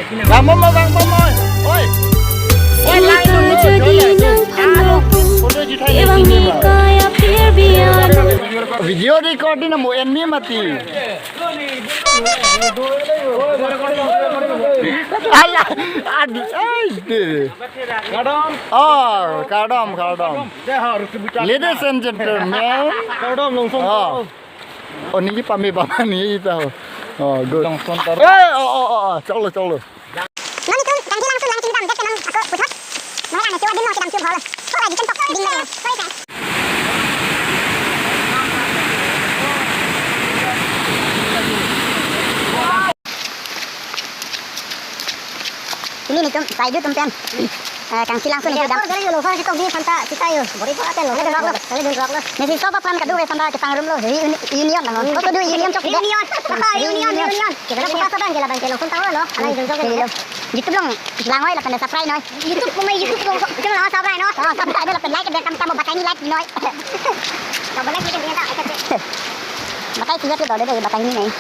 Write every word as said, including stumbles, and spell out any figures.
Vang mo, vang mo, mo. Oi. Oi, lang dun, lang dun. Alo, photo ji thai ni ma. Video record ni na mo en ni mati. Ala, ad, ai, de. Kardom. Oh, kardom, kardom. Ladies and gentlemen. Kardom, long song. Oh. Oh, ningje pame pame ningje ta ho. Oh, good. Long song tar. Eh, oh, oh, oh, oh, choklo, choklo. Non itum kangki langsun lang chingdam, dak ke non ako puthot. Mara na chuwa dim no chingdam chu bhol. Ko lagi kan tok ding na. Sorry, friend. Pini nelitum, saidu atum pen. Eh, kangki langsun nelitum dam. Gari lo, gari tok di phanta sita yo. Bori ko aten lo. Gari dun rok lo. Gari dun rok lo. Nelitum sob aphan kadokave phanta kepangrum lo. Reuni-, union nang. Koso do union chok de. Union. Union, union. Kita buka saban ke laban ke lo. Phanta lo. Ala dun rok lo. YouTube along lang noi lapen subscribe noi. YouTube mo mai YouTube along. Kita lang subscribe noi. Oh, subscribe noi lapen like de kam kam batai ni like noi. Batai ni like de ta. Batai tiga ke do de batai ni noi.